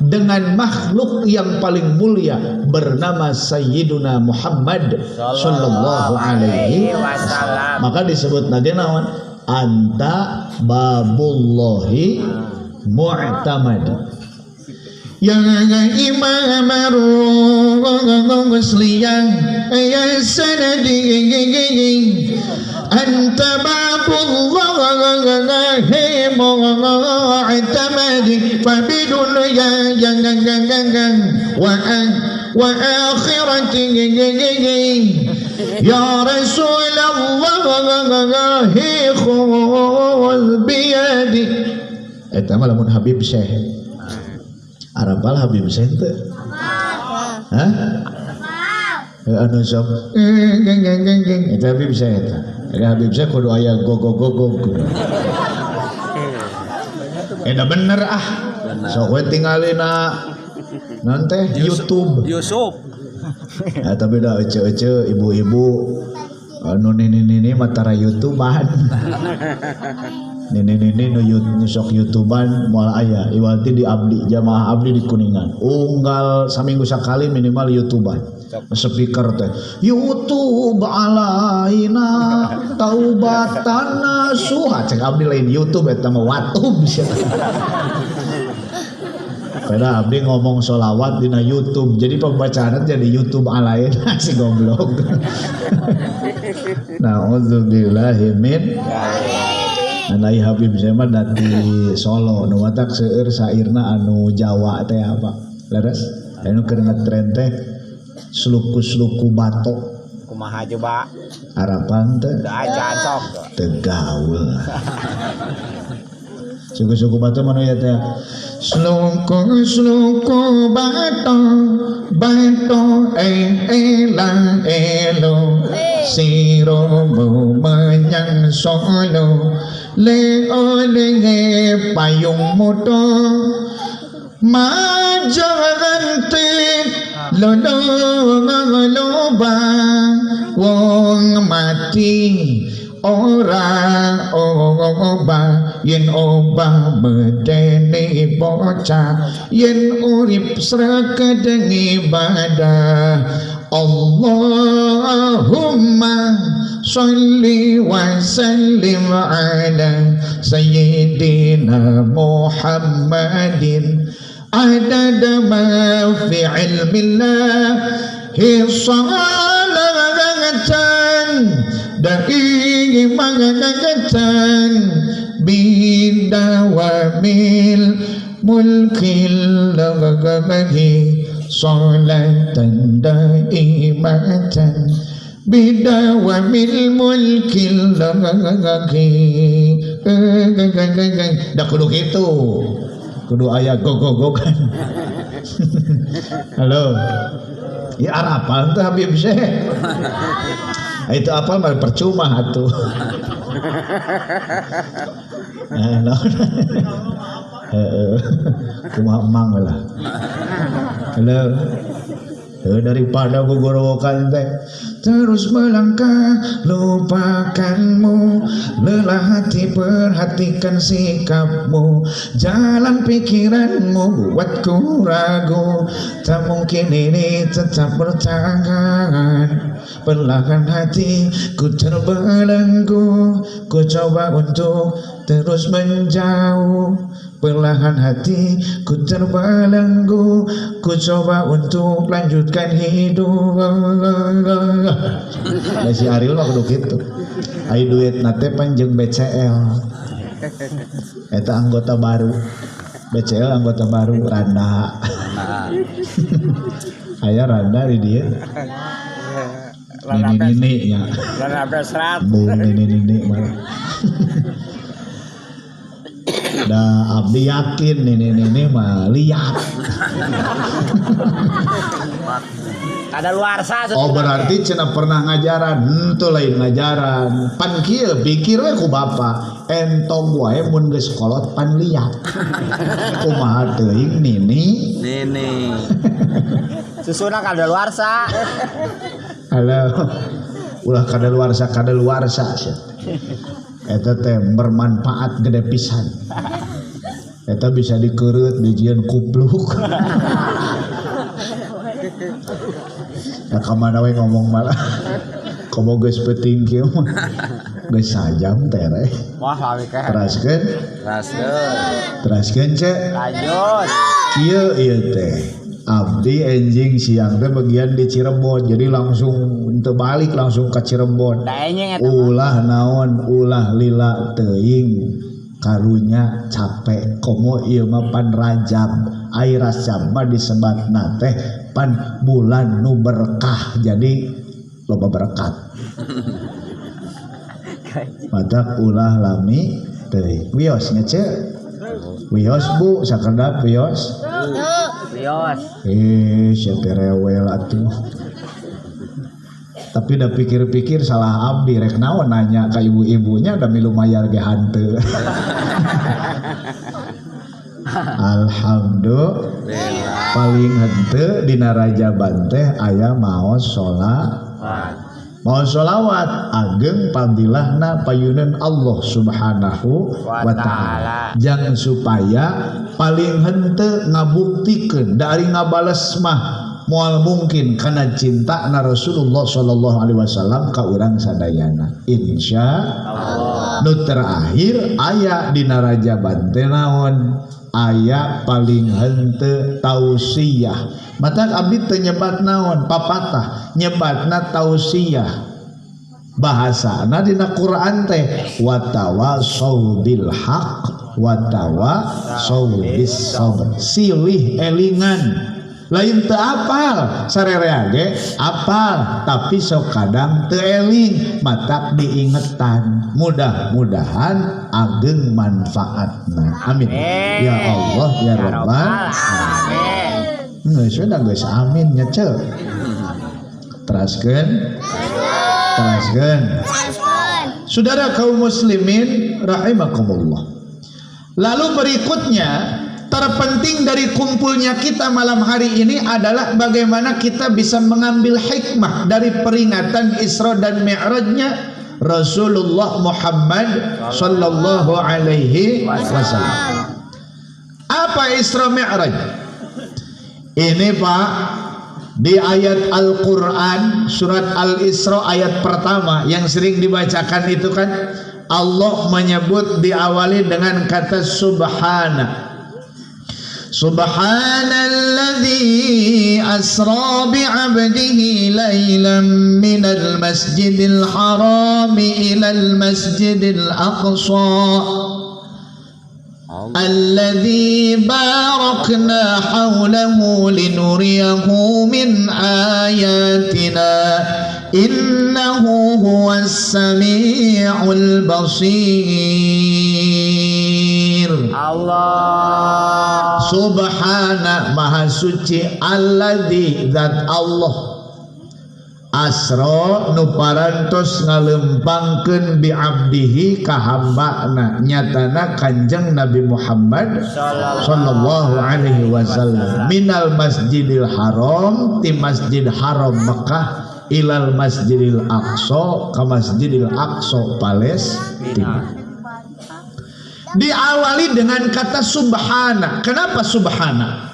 dengan makhluk yang paling mulia bernama Sayyiduna Muhammad sallallahu alaihi wasallam. Maka disebut lagi naon? Anta babullahi mu'tamad. Ya imam ar-rusliyah ya sanadi anta babullahi mu'tamadi fa bidunya wa akhirati ya Rasulullah khudh biyadi. Eta mah lamun Habib Syekh. Arapal Habib Syekh teu? Hah? Anu sok geng geng geng geng eta Habib Syekh eta. Eta Habib Syekh kudu aya gogog-gogog. Eta bener ah. Sok we tingalina naon teh YouTube. Yusuf. Ya, tapi dah ece-ece ibu-ibu anu nini-nini matara YouTubean. Nini-nini nu sok YouTubean moal aya iwalti di abdi jamaah abdi di Kuningan. Unggal saminggu sakali minimal YouTubean. Speaker teh YouTube alaina taubatan nasuha cek abdi lain YouTube eta mah watub sia. Padahal abdi ngomong sholawat dina YouTube, jadi pembacaannya jadi YouTube alaina si goblok. Nauzubillahi min. Anai Habib saya mah dari Solo, nu matak seueur sairna anu Jawa teh apa? Leres? Anu keur ngetren teh sluku-sluku batok. Kumaha coba? Harapan teh. Acan sok. Teu gaul. Suku-suku batu mana ya teh? Sluku-sluku bato, bato eh la elo, siromu menyang Solo, le oleh payung moto, majanti lolo loba, wong mati ora obah yen obah medeni bocah yen urip sregedeng ibadah. Allahumma sholli wa sallim ala sayyidina Muhammadin adada ma fi ilmillah salatan daimatan bidawamil mulkil lagahi salatan daimatan bidawamil mulkil lagahi. Dah kudu kitu, kudu aya gogogogan. Halo. Ya arapal teh Habib Syekh. Itu apal mah percuma atuh. Heeh. Kumaha emang lah. Halo. Daripada gogorowokan teh terus melangkah lupakanmu, lelah hati perhatikan sikapmu, jalan pikiranmu buatku ragu, tak mungkin ini tetap bertahan. Perlahan hati ku terbelenggu, ku coba untuk terus menjauh. Perlahan hati ku terbelenggu, ku coba untuk lanjutkan hidup. Nah, si Ariel mah kudu kitu. Ai duit nate panjang BCL. Eta anggota baru. BCL anggota baru Randa. Aya Randa di dieu. Nini-nini nya. Bung nini-nini mah. Da abdi yakin nini-nini mah liat. Kada luarsa. Oh berarti cenah pernah ngajaran, henteu lain ngajaran. Pan kieu pikir we ku bapa, entong wae mun geus kolot pan liat. Kumaha teuing nini? Nini. Susuna kada luarsa. Halo. Ulah kada luarsa sia. Eta teh bermanfaat gede pisan. Eta bisa dikereut dijieun kupluk. Ya kamana we ngomong malah. Komo geus peuting kieu mah. Geus sajam tereh. Wah, lami keh. Teraskeun? Teraskeun. Teraskeun ce. Lanjut. Kieu ieu teh. Abdi enjing siang teh bagian di Cirebon, jadi langsung teu balik langsung ka Cirebon. Ulah naon, ulah lila teuing. Karunya capek komo ieu mah pan Rajab. Ai Rajab mah disebatna teh pan bulan nu berkah, jadi loba berkat. Matak ulah lami teuing. Wios nya ce? Wios Bu, sakedap wios. Wios. Sia teh rewel atuh. Tapi dah pikir-pikir salah abdi rek naon nanya ka ibu-ibunya da milu mayar ge hanteu. Alhamdulillah. Paling henteu dina Rajaban teh aya maos sholawat. Maos sholawat ageng fadilahna payuneun Allah Subhanahu wa taala. Jang supaya paling henteu ngabuktikeun dari ngabales mah moal mungkin karena cinta na Rasulullah sallallahu alaihi wasallam ka urang sadayana. Insya Allah. Nu terakhir aya dina Rajaban teh naon? Aya paling henteu tausiah. Matak abdi teu nyebat naon? Papatah nyebatna tausiah. Bahasana dina Quran teh watawasau bil haq watawasau bis sabr. Silih elingan. Lain teu apal sarerea ge apal tapi sok kadang teu eling matak diingetan. Mudah-mudahan ageng manfaatna. Amin. Ya Allah ya Rabbal alamin. Geus we da geus amin nya ceu. Teraskeun. Teraskeun. Saudara kaum muslimin rahimakumullah. Lalu berikutnya terpenting dari kumpulnya kita malam hari ini adalah bagaimana kita bisa mengambil hikmah dari peringatan Isra dan Mi'rajnya Rasulullah Muhammad sallallahu alaihi wasallam. Apa Isra Mi'raj? Ini Pak, di ayat Al-Quran surat Al-Isra ayat pertama yang sering dibacakan itu kan Allah menyebut diawali dengan kata subhana. Subhanalladzi asra bi'abdihi lailan minal masjidil harami ilal masjidil aqsa alladzi barakna hawlahu linuriyahu min ayatina innahu huwas samiul basir. Allah Subhana maha suci alladzi zat Allah asra nu parantos ngalempangkeun bi abdihi ka hambana nyatana Kanjeng Nabi Muhammad sallallahu alaihi wasallam minal masjidil haram ti Masjid Haram Mekah ilal Masjidil Aqsa ka Masjidil Aqsa Palestina. Diawali dengan kata subhana. Kenapa subhana?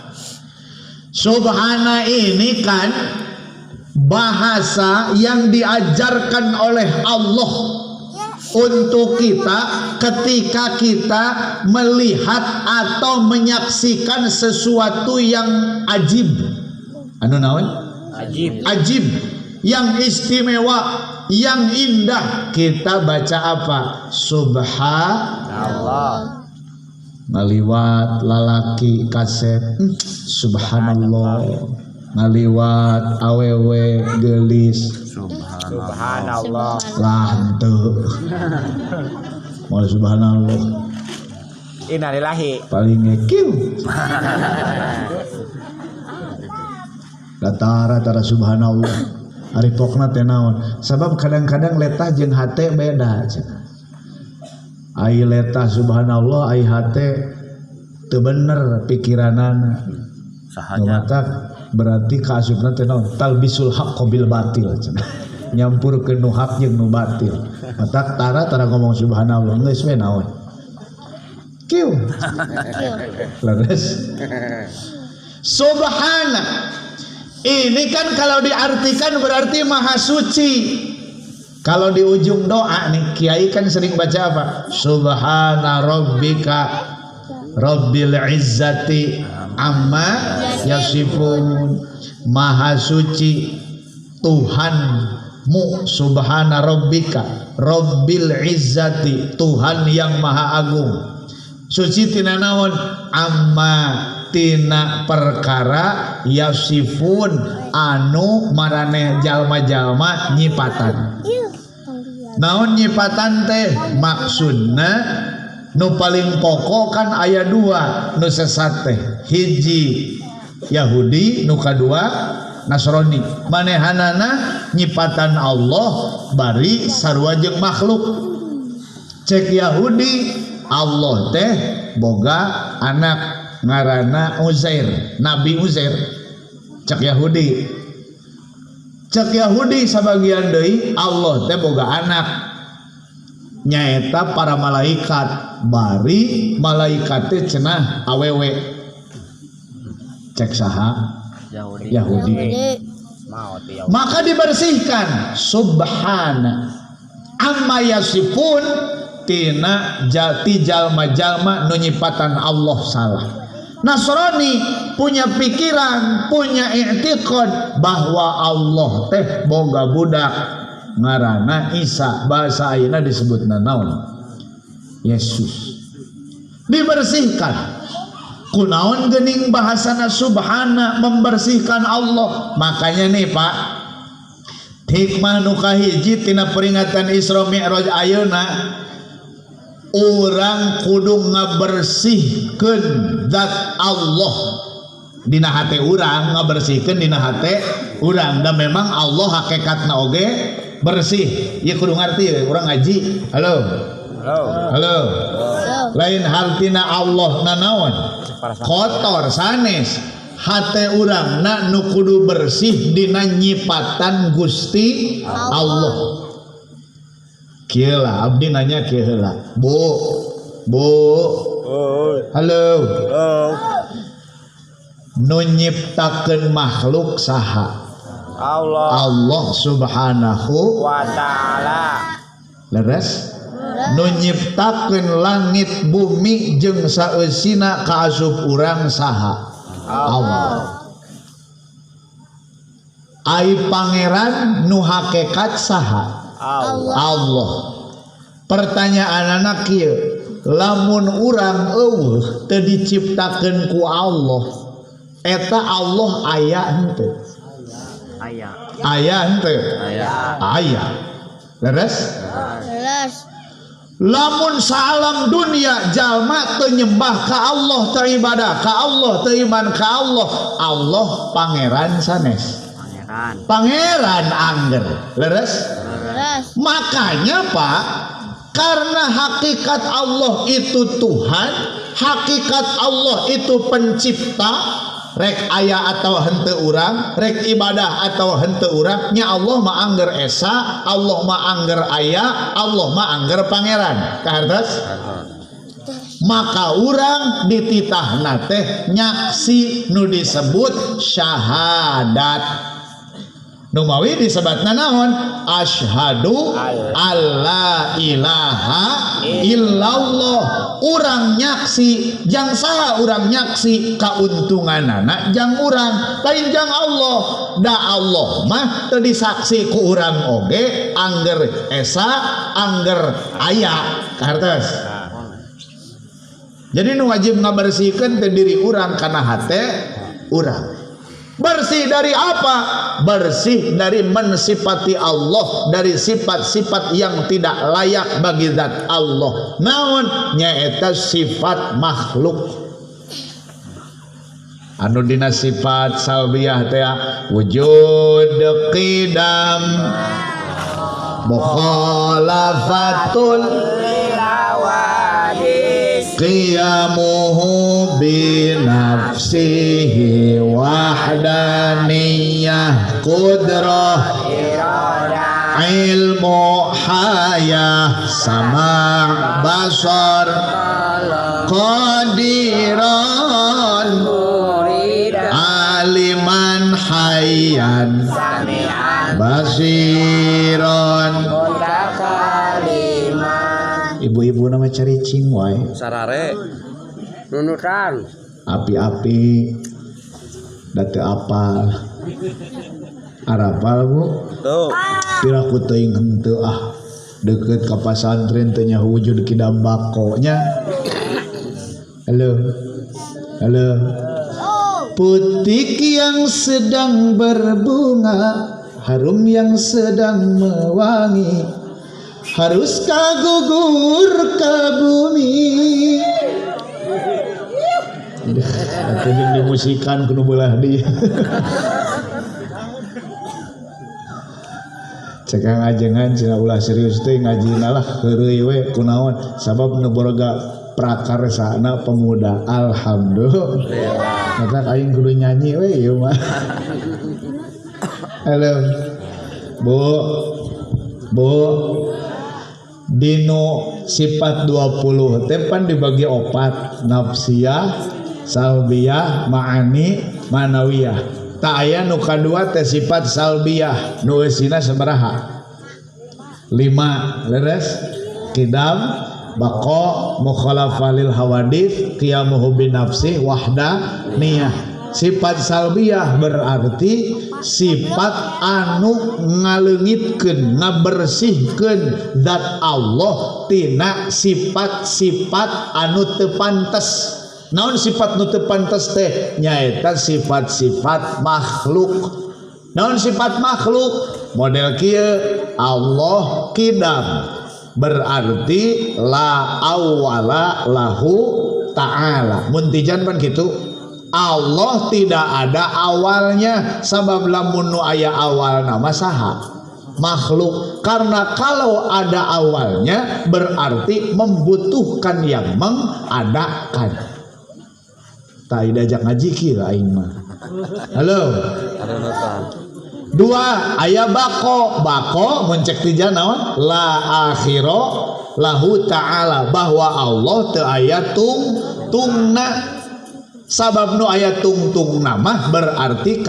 Subhana ini kan bahasa yang diajarkan oleh Allah untuk kita ketika kita melihat atau menyaksikan sesuatu yang ajib. Anu naon? Ajib. Ajib, yang istimewa, yang indah. Kita baca apa? Subhanallah. Ngaliwat lalaki kasep, subhanallah. Ngaliwat awewe geulis, subhanallah. Lah henteu. Moal subhanallah. Innalillahi. Paling ngekiu. Rata-rata subhanallah. Ari pokna teh naon? Sabab kadang-kadang letah jeung hate beda cenah. Ai letah subhanallah, ai hate teu bener pikiranana. Sahaja. Berarti kaasupna teh naon? Talbisul haqq bil batil cenah. Nyampurkeun nu hak jeung nu batil. Matak tara ngomong subhanallah geus we naon. Kieu. Leres. Subhana. Ini kan kalau diartikan berarti maha suci. Kalau di ujung doa nih, kiai kan sering baca apa? Subhana rabbika rabbil izzati amma yasifun. Maha suci Tuhanmu, subhana rabbika rabbil izzati, Tuhan yang maha agung. Suci tina naon? Amma tina perkara yasifun anu maraneh jalma-jalma nyipatan. Naon nyipatan teh? Maksudna nu paling pokok kan aya dua nu sesat teh, hiji Yahudi, nu kadua Nasrani. Manehanana nyipatan Allah bari sarua jeung makhluk. Cek Yahudi, Allah teh boga anak ngaranna Uzair, Nabi Uzair. Cek Yahudi. Cek Yahudi sabagian deui Allah teh boga anak nyaeta para malaikat, bari malaikat teh cenah awewe. Cek saha? Yahudi. Yahudi. Maka dibersihkan subhana amma yasifun tina jati jalma-jalma nu nyipatan Allah salah. Nasrani punya pikiran, punya i'tiqad bahwa Allah teh boga budak ngaranna Isa, bahasa ayeuna disebutna naon? Yesus. Dibersihkan. Kunaon geuning bahasana subhana membersihkan Allah. Makanya nih Pak, hikmah nu kahiji tina peringatan Isra Mi'raj ayeuna, urang kudu ngabersihkeun zat Allah dina hate urang, ngabersihkeun dina hate urang. Dan memang Allah hakikatna oge bersih. Ieu kudu ngarti urang ngaji. Halo. Halo. Halo. Lain hartina Allah nanaon? Kotor sanes. Hate urang na nu kudu bersih dina nyipatan Gusti Allah. Kieu lah abdi nanya kieu heula. Bu. Bu. Halo. Nu nyiptakeun makhluk saha? Allah. Allah Subhanahu wa ta'ala. Leres? Nu nyiptakeun langit bumi jeung saeusina kaasup urang saha? Allah. Ai pangeran nu hakekat saha? Allah. Allah. Pertanyaan anak kieu, lamun urang eueuh teu diciptakeun ku Allah, eta Allah aya henteu? Aya. Aya henteu? Aya. Aya. Leres? Leres. Lamun saalam dunia jalma teu nyembah ka Allah, teu ibadah ka Allah, teu iman ka Allah, Allah pangeran sanes. Pangeran. Pangeran angger. Leres? Leres. Makanya Pak, karena hakikat Allah itu Tuhan, hakikat Allah itu pencipta, rek aya atau henteu urang, rek ibadah atau henteu urang, nya Allah mah angger esa, Allah mah angger aya, Allah mah angger pangeran. Kahartos? Maka urang dititahna teh nyaksi nu disebut syahadat. Nu mawi disebatna naon? Asyhadu alla ilaha illallah. Urang nyaksi, jang saha urang nyaksi kauntunganana jang urang, lain jang Allah. Da Allah mah teu disaksi ku urang oge angger esa, angger aya. Kahartos? Jadi nu wajib ngabersihkeun teh diri urang kana hate urang. Bersih dari apa? Bersih dari mensifati Allah dari sifat-sifat yang tidak layak bagi zat Allah. Naon? Nyaeta sifat makhluk. Anu dina sifat salbiyah teh wujud qidam mukhalafatul qiyamuhu binafsihi wahdaniyah qudrah ilmu hayah sama' basar qadiran aliman hayyan basiran. Ibu-ibu nama cari cing wae sarare nunutan api-api da teu apal arapal bu tuh piraku teuing henteu ah deukeut ka pasantren teh nya wujud kidam bako nya. Halo halo. Putik yang sedang berbunga, harum yang sedang mewangi, haruskah gugur ke bumi? Atuh jeung dimusikan kudu beulah dieu. Cek ngajengan cenah ulah serius teh ngajina lah heureuy we kunaon sabab nu boga prakarsana pemuda. Alhamdulillah. Maka aing kudu nyanyi we ieu mah. Halo. Bu. Bu. Dino sifat 20 teh pan dibagi opat, nafsiyah, salbiyah, ma'ani, manawiyah. Tak aya nu kadua teh sifat salbiyah, nu eusina sabaraha? 5, leres? Qidam, baqa, mukhalafah lil hawadits, qiyamuhu bin nafsi, wahdaniyah. Sifat salbiyah berarti sifat anu ngaleungitkeun, ngabersihkeun zat Allah tina sifat-sifat anu teu pantes. Naon sifat nu teu pantes teh? Nyaeta sifat-sifat makhluk. Naon sifat makhluk? Model kieu Allah qidam berarti la awwala lahu ta'ala. Mun tijan pan kitu. Allah tidak ada awalnya, sabab lamun nu aya awal nama saha? Makhluk. Karena kalau ada awalnya berarti membutuhkan yang mengadakan. Tak diajak ngaji kieu aing mah. Halo. Dua, aya bako. Bako mun cek tijan naon? La akhiro lahu ta'ala, bahwa Allah teu aya tungtungna. Sabab nu aya tungtung nama berarti